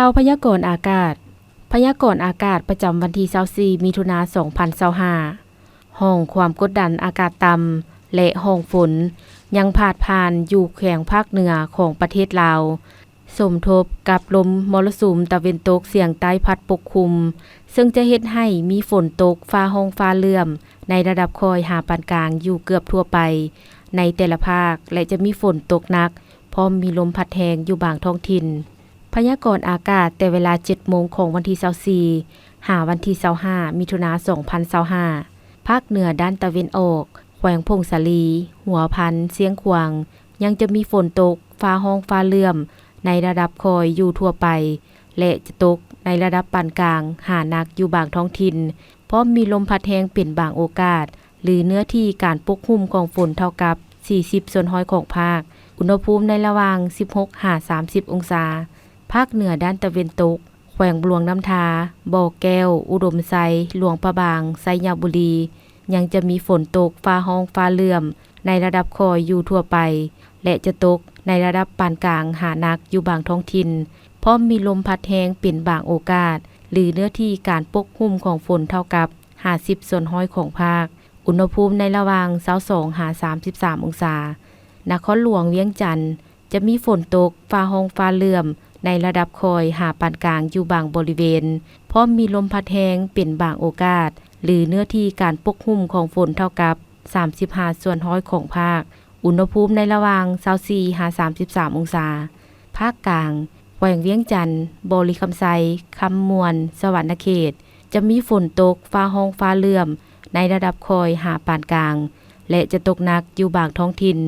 ຂ່າວພະຍາກອນອາກາດ. ພະຍາກອນອາກາດປະຈຳວັນທີຊາວສີ່ ມິຖຸນາ ສອງພັນຊາວຫ້າ. ຮ່ອງຄວາມກົດດັນອາກາດຕ່ຳ ແລະ ຮ່ອງຝົນ ຍັງພາດຜ່ານຢູ່ແຂວງພາກເໜືອຂອງປະເທດລາວ, ສົມທົບກັບລົມມໍລະສຸມຕາເວັນຕົກສຽງໃຕ້ພັດປົກຄຸມ, ເຊິ່ງຈະເຮັດໃຫ້ມີຝົນຕົກຟ້າຮ້ອງຟ້າເຫຼື້ອມໃນລະດັບຄ່ອຍຫາປານກາງຢູ່ເກືອບທົ່ວໄປໃນແຕ່ລະພາກ ແລະ ຈະມີຝົນຕົກໜັກ ພ້ອມມີລົມພັດແຮງຢູ່ບາງທ້ອງຖິ່ນ. ພະຍາກອນອາກາດແຕ່ເວລາເຈັດໂມງຂອງວັນທີຊາວສີ່ ຫາວັນທີຊາວຫ້າ ມິຖຸນາ ສອງພັນຊາວຫ້າ. ພາກເໜືອດ້ານຕາເວັນອອກ, ແຂວງຜົ້ງສາລີ, ຫົວພັນ, ຊຽງຂວາງ ຍັງຈະມີຝົນຕົກ ຟ້າຮ້ອງຟ້າເຫຼື້ອມໃນລະດັບຄ່ອຍຢູ່ທົ່ວໄປ ແລະ ຈະຕົກໃນລະດັບປານກາງຫາໜັກຢູ່ບາງທ້ອງຖິ່ນ, ພ້ອມມີລົມພັດແຮງເປັນບາງໂອກາດ ຫຼື ເນື້ອທີ່ການປົກຫຸ້ມຂອງຝົນເທົ່າກັບສີ່ສິບສ່ວນຮ້ອຍຂອງພາກ, ອຸນຫະພູມໃນລະຫວ່າງສິບຫົກຫາສາມສິບອົງສາ. ພາກເໜືອດ້ານຕາເວັນຕົກ, ແຂວງຫຼວງນ້ຳທາ, ບໍ່ແກ້ວ, ອຸດົມໄຊ, ຫຼວງພະບາງ, ໄຊຍະບູລີ ຍັງຈະມີຝົນຕົກ ຟ້າຮ້ອງຟ້າເຫຼື້ອມໃນລະດັບຄ່ອຍຢູ່ທົ່ວໄປ ແລະ ຈະຕົກໃນລະດັບປານກາງຫາໜັກຢູ່ບາງທ້ອງຖິ່ນ, ພ້ອມມີລົມພັດແຮງເປັນບາງໂອກາດ ຫຼື ເນື້ອທີ່ການປົກຫຸ້ມຂອງຝົນເທົ່າກັບຫ້າສິບສ່ວນຮ້ອຍຂອງພາກ, ອຸນຫະພູມໃນລະຫວ່າງຊາວສອງຫາສາມສິບສາມອົງສາ. ນະຄອນຫຼວງວຽງຈັນ ຈະມີຝົນຕົກ ຟ້າຮ້ອງຟ້າເຫຼື້ອມໃນລະດັບຄ່ອຍຫາປານກາງຢູ່ບາງບໍລິເວນ, ພ້ອມມີລົມພັດແຮງເປັນບາງໂອກາດ ຫຼື ເນື້ອທີ່ການປົກຫຸ້ມຂອງຝົນເທົ່າກັບສາມສິບຫ້າສ່ວນຮ້ອຍຂອງພາກ, ອຸນຫະພູມໃນລະຫວ່າງຊາວສີ່ຫາສາມສິບສາມອົງສາ. ພາກກາງ, ແຂວງວຽງຈັນ, ບໍລິຄຳໄຊ, ຄຳມ່ວນ, ສະຫວັນນະເຂດ ຈະມີຝົນຕົກ ຟ້າຮ້ອງຟ້າເຫຼື້ອມໃນລະດັບຄ່ອຍຫາປານກາງ ແລະ ຈະຕົກໜັກຢູ່ບາງທ້ອງຖິ່ນ,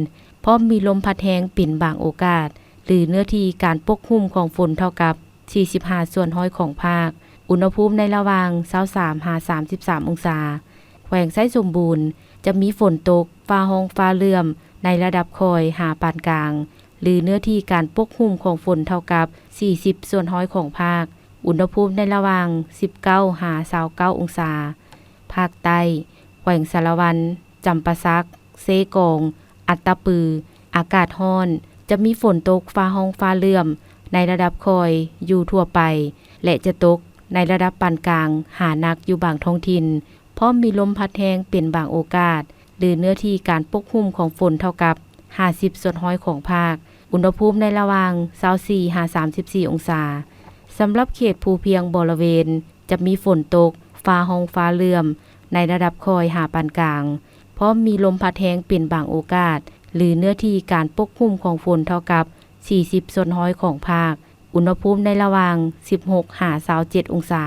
ພ້ອມມີລົມພັດແຮງເປັນບາງໂອກາດ ຫຼື ເນື້ອທີ່ການປົກຫຸ້ມຂອງຝົນເທົ່າກັບສີ່ສິບຫ້າສ່ວນຮ້ອຍຂອງພາກ, ອຸນຫະພູມໃນລະຫວ່າງຊາວສາມຫາສາມສິບສາມອົງສາ. ແຂວງໄຊສົມບູນ ຈະມີຝົນຕົກ ຟ້າຮ້ອງຟ້າເຫຼື້ອມໃນລະດັບຄ່ອຍຫາປານກາງ ຫຼື ເນື້ອທີ່ການປົກຫຸ້ມຂອງຝົນເທົ່າກັບສີ່ສິບສ່ວນຮ້ອຍຂອງພາກ, ອຸນຫະພູມໃນລະຫວ່າງສິບເກົ້າຫາຊາວເກົ້າອົງສາ. ພາກໃຕ້, ແຂວງສາລະວັນ, ຈຳປາສັກ, ເຊກອງ, ອັດຕະປື ອາກາດຮ້ອນ, ຈະມີຝົນຕົກ ຟ້າຮ້ອງຟ້າເຫຼື້ອມໃນລະດັບຄ່ອຍຢູ່ທົ່ວໄປ ແລະ ຈະຕົກໃນລະດັບປານກາງຫາໜັກຢູ່ບາງທ້ອງຖິ່ນ, ພ້ອມມີລົມພັດແຮງເປັນບາງໂອກາດ ຫຼື ເນື້ອທີ່ການປົກຫຸ້ມຂອງຝົນເທົ່າກັບຫ້າສິບສ່ວນຮ້ອຍຂອງພາກ, ອຸນຫະພູມໃນລະຫວ່າງຊາວສີ່ຫາສາມສິບສີ່ອົງສາ. ສຳລັບເຂດພູພຽງບໍລະເວນ ຈະມີຝົນຕົກ ຟ້າຮ້ອງຟ້າເຫຼື້ອມໃນລະດັບຄ່ອຍຫາປານກາງ, ພ້ອມມີລົມພັດແຮງເປັນບາງໂອກາດ ຫຼື ເນື້ອທີ່ການປົກຫຸ້ມຂອງຝົນເທົ່າກັບສີ່ສິບສ່ວນຮ້ອຍຂອງພາກ, ອຸນຫະພູມໃນລະຫວ່າງສິບຫົກຫາຊາວເຈັດອົງສາ.